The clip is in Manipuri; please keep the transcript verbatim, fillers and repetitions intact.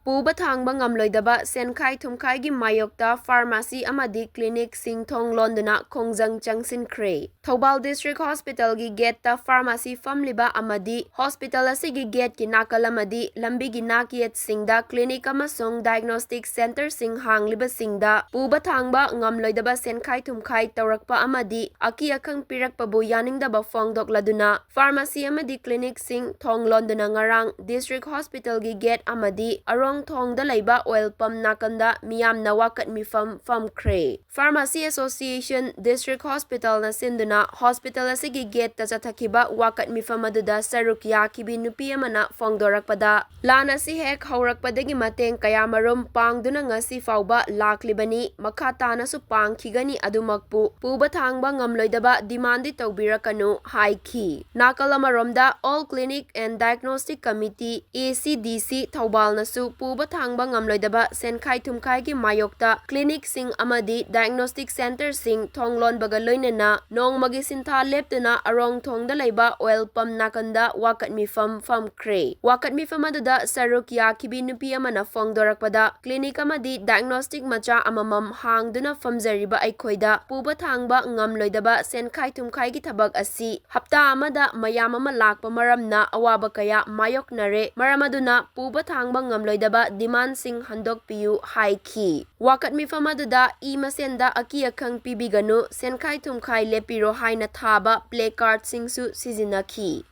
ꯄꯨꯕ ꯊꯥꯡꯕ ꯉꯝꯂꯣꯏꯗꯕ ꯁꯦꯟꯈꯥꯏ ꯊꯨꯝꯈꯥꯏꯒꯤ ꯃꯥꯌꯣꯛꯇ pharmacy ꯑꯃꯗꯤ clinicꯁꯤꯡ ꯊꯣꯡ ꯂꯣꯟꯗꯨꯅ ꯈꯣꯡꯖꯪ ꯆꯪꯁꯤꯟꯈ꯭ꯔꯦ꯫ ꯊꯧꯕꯥꯜ District Hospitalꯒꯤ gateꯇ pharmacy ꯐꯝꯂꯤꯕ ꯑꯃꯗꯤ hospital ꯑꯁꯤꯒꯤ gateꯀꯤ ꯅꯥꯀꯜ ꯑꯃꯗꯤ ꯂꯝꯕꯤꯒꯤ ꯅꯥꯛꯌꯦꯠꯁꯤꯡꯗ clinic ꯑꯃꯁꯨꯡ diagnostic centreꯁꯤꯡ ꯍꯥꯡꯂꯤꯕꯁꯤꯡꯗ ꯄꯨꯕ ꯊꯥꯡꯕ ꯉꯝꯂꯣꯏꯗꯕ ꯁꯦꯟꯈꯥꯏ ꯊꯨꯝꯈꯥꯏ ꯇꯧꯔꯛꯄ ꯑꯃꯗꯤ ꯑꯀꯤ ꯑꯈꯪ ꯄꯤꯔꯛꯄꯕꯨ ꯌꯥꯅꯤꯡꯗꯕ ꯐꯣꯡꯗꯣꯛꯂꯗꯨꯅ pharmacy ꯑꯃꯗꯤ clinicꯁꯤꯡ ꯊꯣꯡ ꯂꯣꯟꯗꯨꯅ ꯉꯔꯥꯡ District Hospitalꯒꯤ gate ꯑꯃꯗꯤ ꯑꯔꯣꯡ ꯊꯣꯡꯗ ꯂꯩꯕ oil pump ꯅꯥꯀꯟꯗ ꯃꯤꯌꯥꯝꯅ ꯋꯥꯀꯠ ꯃꯤꯐꯝ ꯐꯝꯈ꯭ꯔꯦ꯫ Pharmacy Association District Hospitalꯅ ꯁꯤꯟꯗꯨꯅ hospital ꯑꯁꯤꯒꯤ gateꯇ ꯆꯠꯊꯈꯤꯕ ꯋꯥꯀꯠ ꯃꯤꯐꯝ ꯑꯗꯨꯗ ꯁꯔꯨꯛ ꯌꯥꯈꯤꯕꯤ ꯅꯨꯄꯤ ꯑꯃꯅ ꯐꯣꯡꯗꯣꯔꯛꯄꯗ, ꯂꯥꯟ ꯑꯁꯤ ꯍꯦꯛ ꯍꯧꯔꯛꯄꯗꯒꯤ ꯃꯇꯦꯡ ꯀꯌꯥꯃꯔꯨꯝ ꯄꯥꯡꯗꯨꯅ ꯉꯁꯤ ꯐꯥꯎꯕ ꯂꯥꯛꯂꯤꯕꯅꯤ, ꯃꯈꯥ ꯇꯥꯅꯁꯨ ꯄꯥꯡꯈꯤꯒꯅꯤ, ꯑꯗꯨꯃꯛꯄꯨ ꯄꯨꯕ ꯊꯥꯡꯕ ꯉꯝꯂꯣꯏꯗꯕ demandꯗꯤ ꯇꯧꯕꯤꯔꯛꯀꯅꯨ ꯍꯥꯏꯈꯤ꯫ ꯅꯥꯀꯜ ꯑꯃꯔꯣꯝꯗ All Clinic and Diagnostic Committee, ACDC, ꯊꯧꯕꯥꯜꯅꯁꯨ ꯄꯨꯕ ꯊꯥꯡꯕ ꯉꯝꯂꯣꯏꯗꯕ ꯁꯦꯟꯈꯥꯏ ꯊꯨꯝꯈꯥꯏꯒꯤ ꯃꯥꯌꯣꯛꯇ clinicꯁꯤꯡ ꯑꯃꯗꯤ diagnostic centreꯁꯤꯡ ꯊꯣꯡ ꯂꯣꯟꯕꯒ ꯂꯣꯏꯅꯅ ꯅꯣꯡꯃꯒꯤ ꯁꯤꯟꯊꯥ ꯂꯦꯞꯇꯨꯅ ꯑꯔꯣꯡ ꯊꯣꯡꯗ ꯂꯩꯕ oil pump ꯅꯥꯀꯟꯗ ꯋꯥꯀꯠ ꯃꯤꯐꯝ ꯐꯝꯈ꯭ꯔꯦ꯫ ꯋꯥꯀꯠ ꯃꯤꯐꯝ ꯑꯗꯨꯗ ꯁꯔꯨꯛ ꯌꯥꯈꯤꯕꯤ ꯅꯨꯄꯤ ꯑꯃꯅ ꯐꯣꯡꯗꯣꯔꯛꯄꯗ, clinic ꯑꯃꯗꯤ diagnostic ꯃꯆꯥ ꯑꯃꯃꯝ ꯍꯥꯡꯗꯨꯅ ꯐꯝꯖꯔꯤꯕ ꯑꯩꯈꯣꯏꯗ ꯄꯨꯕ ꯊꯥꯡꯕ ꯉꯝꯂꯣꯏꯗꯕ ꯁꯦꯟꯈꯥꯏ ꯊꯨꯝꯈꯥꯏꯒꯤ ꯊꯕꯛ ꯑꯁꯤ ꯍꯞꯇꯥ ꯑꯃꯗ ꯃꯌꯥꯝ ꯑꯃ ꯂꯥꯛꯄ ꯃꯔꯝꯅ ꯑꯋꯥꯕ ꯀꯌꯥ ꯃꯥꯌꯣꯛꯅꯔꯦ꯫ ꯃꯔꯝ ꯑꯗꯨꯅ ꯄꯨꯕ ꯊꯥꯡꯕ ꯉꯝꯂꯣꯏꯗꯕ demandꯁꯤꯡ ꯍꯟꯗꯣꯛꯄꯤꯌꯨ ꯍꯥꯏꯈꯤ꯫ ꯋꯥꯀꯠ ꯃꯤꯐꯝ ꯑꯗꯨꯗ ꯏ ꯃꯁꯦꯟꯗ ꯑꯀꯤ ꯑꯈꯪ ꯄꯤꯕꯤꯒꯅꯨ, ꯁꯦꯟꯈꯥꯏ ꯊꯨꯝꯈꯥꯏ ꯂꯦꯞꯄꯤꯔꯣ ꯍꯥꯏꯅ ꯊꯥꯕ placardꯁꯤꯡꯁꯨ ꯁꯤꯖꯤꯟꯅꯈꯤ꯫